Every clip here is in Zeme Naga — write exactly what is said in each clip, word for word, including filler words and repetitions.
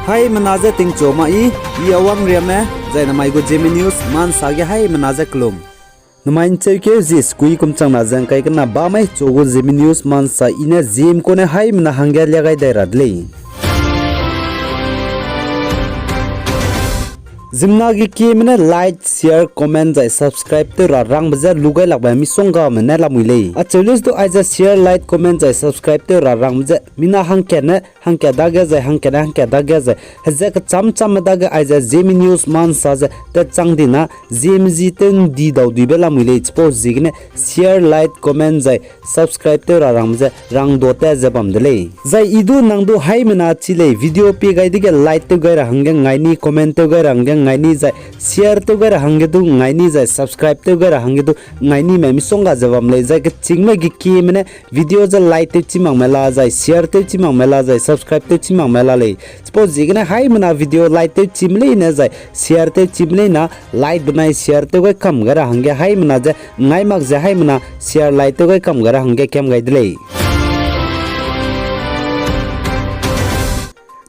Haimena je tingchu ma i, i Awang Riame, zai namai gu Zeme News ma nsa ge haimena je kelum. Namai ncheukeu zi sekui kum changna ze ngkai kena bamai chu gu Zeme News ma nsa i ne Zeme kune haimena hangge lia gai dai ra de lei. Ziemmena ge kieme ne like, share, comment zai subscribe tew ra rangbe je lu gai lakbe misonggame ne lamui lei. Acheu lei du aize share, like, comment zai subscribe tew ra rangbe ze mina hangkat ne hangkat dage zai hangkat ne hangkat dage zai heze kecham chamme dage aize Zeme News ma nsa ze tat chang di na Zeme zi tew ndi dau duibe lamui lei. Chipau ziegene share, like, comment zai subscribe tew ra rangbe ze rangdu ta ze bam de lei. Zai i du nang du haimena chi lei, video pie gai dege like tew gai ra hangge ngai ni, comment tew gai ra hangge ngai ni, zai share tew gai ra hangge du ngai ni, zai subscribe tew gai ra hangge du ngai ni me misongga ze bam lei. Zai kechîngme ge kieme ne video ze like tew chi makme la, zai share tew chi makme la, zai subscribe tew chi makme la lei. Chipau ziegene haimena video like tew chime leine zai share tew chime leina like benai share tew gai kam gai ra hangge haimena ze ngai mak ze haimena share like tew gai kam gai ra hangge kiam gai de lei.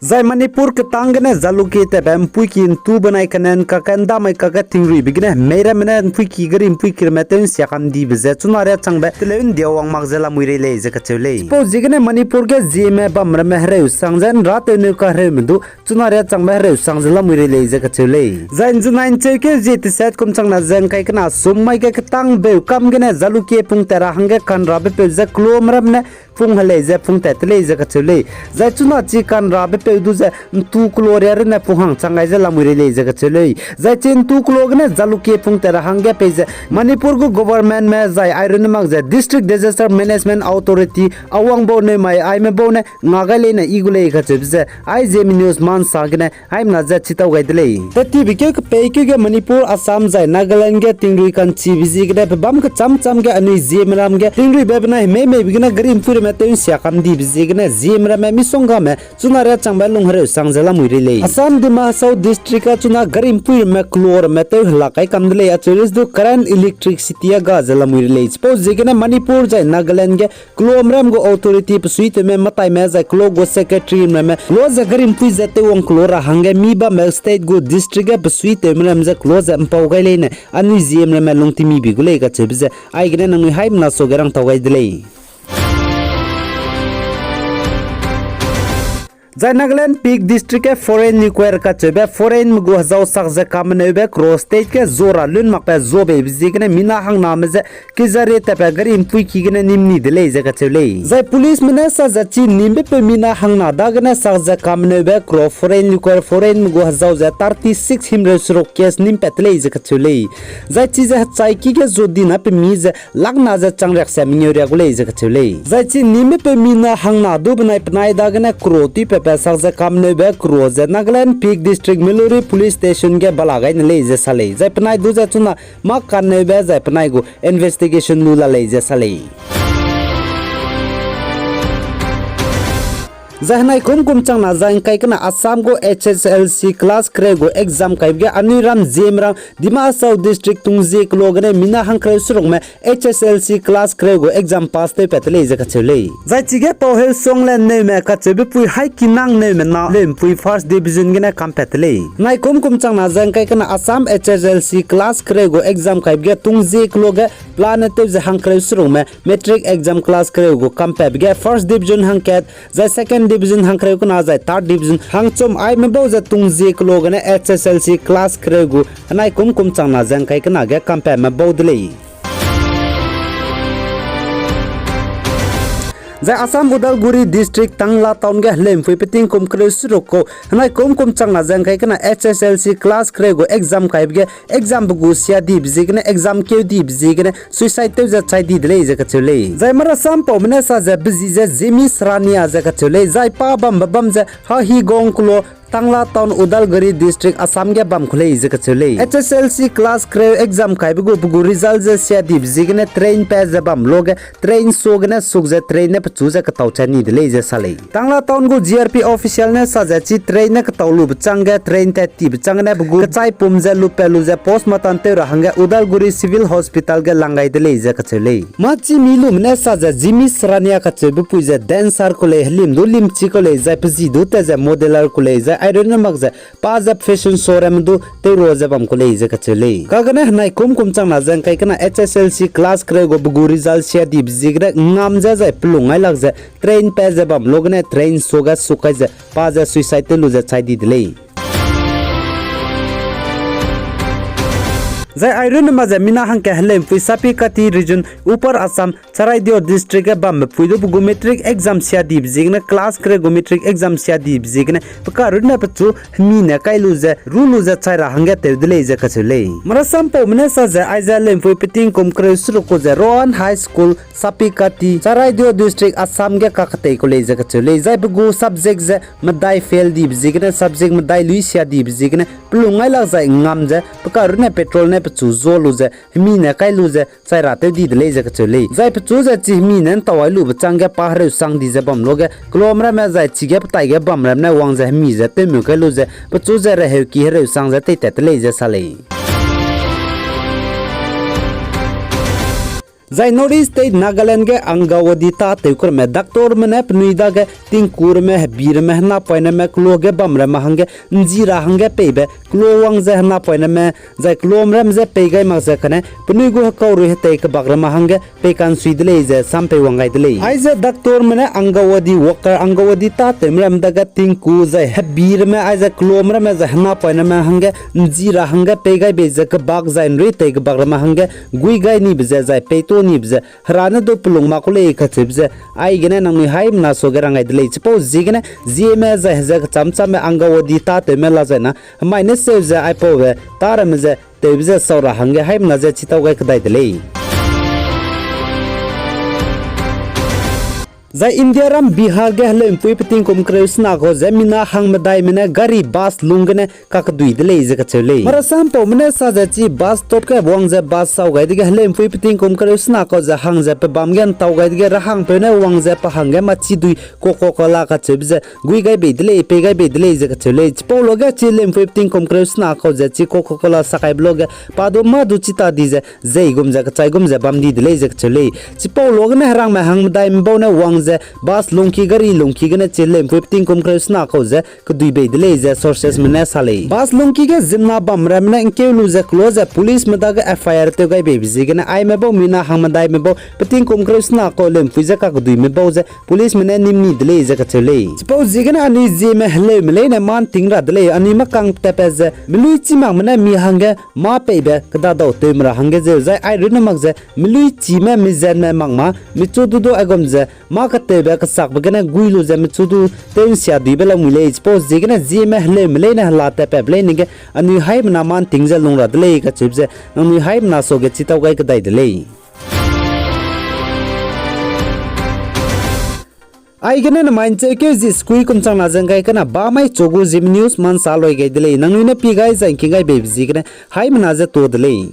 Zai Manipur ketang gene Jalukie tatbe mpuiki ntu benai kenen kake ndamai kake tingruibe gene meiramme ne mpuiki gari mpuiki ramme tew nsia kam dibe ze chuna riâ changbe teleu ndia wang mak ze lamui rei lei ze kacheu lei. Chipau ziegene Manipur ge Zeme bam ramme hereu sang ze nra tewneu kahereume du chuna riâ changbe hereu sang ze lamui rei lei ze kacheu lei. Zai nzenai ncheukeu zie teset kum changna ze ngkai kena sum mai ge ketang beu kam gene Jalukie pung tat ra hangge kanrabepeu ze kelomramme ne pung helei ze pung tat te lei ze kacheu lei. Zai chuna chi kanrabepeu du ze ntu kelo riâ runne pung hang chang gai ze lamui rei lei ze kacheu lei. Zai chi ntu kelo gene Jalukie pung tat ra hangge pei ze Manipur gu governmentme zai airunne mak ze District Disaster Management Authority Awang bau neu mai aime bau ne nga gai leine i gu lei kacheube ze ai Zeme News ma nsa gene haimena ze chitau gai de lei. Tattibe keu kepeikeu ge Manipur, Assam zai Nagaland ge tingrui kanchibe ziegene pebâm kecham cham ge anui Zeme ram ge tingruibe benai hemeimeibe gene gari mpui ramme tew nsia kam dibe ziegene Zeme ramme misonggame chuna riâ changbe lung hereu sang ze lamui rei lei. Assam Dima Hasao District a chuna gari mpui ramme kelo ramme tew helak kai kam de lei, acheu lei du current electricity a ga ze lamui rei lei. Chipau ziegene Manipur zai Nagaland ge kelomram gu authority besuitewme mataime zai kelo gu secretary ramme kelo ze gari mpui ze tew wang kelo ra hangge mi bambe state gu district ge besuitewme ram ze kelo ze mpau gai leine anui Zeme ramme lungtimibe gu lei kacheube ze aigene nangnui haimena suage rangtau gai de lei. Zai Nagaland Phek District ge foreign nuker kacheube foreignme gu hezau sak ze kameneube kero state ge zo ra lun makbe zo beibe ziegene mina hangname ze kezarie tatbe gari mpuiki gene nim ni de lei ze kacheu lei. Zai policeme ne sa ze chi nimbe peu mina hangna dagene sak ze kameneube kero foreign nuker foreignme gu hezau ze thirty six himreu seruk case nim pat de lei ze kacheu lei. Zai chize hechaiki ge zo dina pemi ze lakna ze chang riak se mengeu riak gu lei ze kacheu lei. Zai chi nimbe peu mina hangna du benai penai dagene kero tuipatbe sak ze kameneube kero ze Nagaland Phek District Meluri Police Station ge bala gai ne lei ze sa lei. Zai penai du ze chuna mâ kanneube zai penai gu investigation lu la lei ze sa lei. Zai henai kum kum changna zai ngkai kena Assam gu H S L C class kereu gu exam kaibe ge anui ram Zeme ram Dima Hasao District tungzie kelo gene mina hangkereu serukme H S L C class kereu gu exam pass tew pat de lei ze kacheu lei. Zai chige pau heu song le neume kacheube pui hai kinang neume na leumpui first division gene kam pat de lei. Henai kum kum changna zai ngkai kena Assam H S L C class kereu gu exam kaibe ge tungzie kelo ge pelane tew ze hangkereu serukme matric exam class kereu gu kam patbe ge first division hangkat, zai second division hangkereu kena, zai third division hangchum aime bau ze tungzie kelo gene H S L C class kereu gu henai kum kum changna zai ngkai kena ge kam patme bau de lei. Zai Assam Udalguri District Tangla Town ge heleumpui peting kum kereu seruk kau henai kum kum changna zai ngkai kena H S L C class kereu gu exam kaibe ge exam pe gu sia dibe ziegene exam keu dibe ziegene suicide tew ze chai di de lei ze kacheu lei. Zai marasam paume ne sa ze bezi ze Zeme Sarania ze kacheu lei. Zai pa bambe bam ze Hahigong kelo Tangla Town Udalguri District Assam ge bam ku lei ze kacheu lei. H S L C class kereu exam kaibe gu pe gu result ze sia dibe ziegene train pat ze bam luge train suagene suk ze train ne pechu ze ketau chai ni de lei ze sa lei. Tangla Town gu G R P official ne sa ze chi train ne ketau lube changge train tat tibe changgene pe gu kechaipum ze lupat lu ze postmortem tew ra hangge Udalguri Civil Hospital ge lang gai de lei ze kacheu lei. Mâ chi mi lume ne sa ze Zeme Sarania kacheube pui ze dancer ku lei, helim du limchi ku lei, zai pezi du tat ze modeler ku lei, zai Airunne mak ze pa ze fashion show ramme du tew ra ze bam ku lei ze kacheu lei. Kagane henai kum kum changna ze ngkai kena H S L C class kereu gu pe gu result sia dibe ziegene ngam ze zai pelung ngailak ze train pa ze bam lu gene train suage suk kai ze pa ze suicide tew lu ze chai di de lei. Zai airunne mak ze mina hangke heleumpui Sapekoti region, Upper Assam, Charaideo district ge bambe pui du pe gu matric exam sia dibe ziegene class kereu gu matric exam sia dibe ziegene pe karunne pechu hemi ne kai lu ze ru lu ze chai ra hangge tew de lei ze kacheu lei. Marasam paume ne sa ze aize heleumpui peting kum kereu seruk ku ze Rohan High School, Sapekoti, Charaideo district, Assam ge kaketei ku lei ze kacheu lei. Zai pe gu subject ze medai fail dibe ziegene subject medai lui sia dibe ziegene pelung ngailak zai ngam ze pe karunne petrol ne pechu zua lu ze hemi ne kai lu ze chai ra tew di de lei ze kacheu lei. Zai pechu ze chi hemi ne ntau ai lube changge pa hereu sang di ze bam luage kelum ramme zai chige petai ge bam ramme ne wang ze hemi ze tewmeu kai lu ze pechu ze reheuki hereu sang ze teitat te lei ze sa lei. Zai North East State Nagaland ge Angawadi tâtew keramme doctorme ne penui dage tingku ramme, hebi ramme, henapoiname, kelo ge bam ramme hangge nji ra hangge peibe kelo wang ze henapoiname, zai kelum ramme je pei gai mak ze kane penui gu hekaurui hetei kebak ramme hangge pei kansui de lei ze sam pei wang gai de lei. Aize doctorme ne Angawadi worker, Angawadi tâtewme ramme dage tingku zai hebi ramme, aize kelum ramme zai henapoiname hangge nji ra hangge pei gai bei ze kebak zai nri tei kebak ramme hangge gui gai nibe ze zai peito nibe ze Hera ne du pelung ma ku lei kacheube ze aigene nangnui haimena suage rang gai de lei. Chipau ziegene Zeme zai heze kecham chamme Angawadi tâtewme la zai na hemai ne seu ze aipaube tâ ramme ze tewbe ze sau ra hangge haimena ze chitau gai kedai de lei. Zai India ram Bihar ge heleumpui peting kum kereu sena kau ze mina hangmedaime ne gari bus lung gene kakedui de lei ze kacheu lei. Marasam paume ne sa ze chi bus stop ge wang ze bus sau gai dege heleumpui peting kum kereu sena kau ze hang ze pebam ge ntau gai dege rahangpeu ne wang ze pe hangge machidui Coca-Cola kacheube ze gui gai bei de lei, pei gai bei de lei ze kacheu lei. Chipau luage chi heleumpui peting kum kereu sena kau ze chi Coca-Cola sa kaibe luage pa du mâ du chita di ze zei gum ze kechai gum ze bam di de lei ze kacheu lei. Chipau luagene herangme hangmedaime bau ne wang ze bus lungki gari lungki gene chi heleumpui peting kum kereu sena kau ze kedui bei de lei ze sourcesme ne sa lei. Bus lungki ge ziemmena bam ramme ne ngkeu lu ze kelo ze policeme dage F I R tew gai beibe ziegene aime bau mina hangmedaime bau peting kum kereu sena kau heleumpui ze kakeduime bau ze policeme ne nim ni de lei ze kacheu lei. Chipau ziegene anui Zeme heleume leine mâ nting ra de lei, anui mâ kang tatpat ze meluichi makme ne mi hangge mâ peibe kedadau tewme ra hangge zeu zai airunne mak ze meluichime mizenme mak ma michu du du aigum ze mâ katewbe kesakbe gene gui lu ze michu du tew nsia duibe lau mui lei. Chipau ziegene Zeme heleume leine hela tatpatbe leine ge anui haimena mâ nting ze lung ra de lei kacheube ze nangnui haimena suage chitau gai kedai de lei. Aigene nemai ncheukeu zi sekui kum changna ze ngkai kena bamai chu gu Zeme news mâ nsa loi gai de lei. Nangnui ne pi gai zai ngking gai beibe ziegene haimena ze to de lei.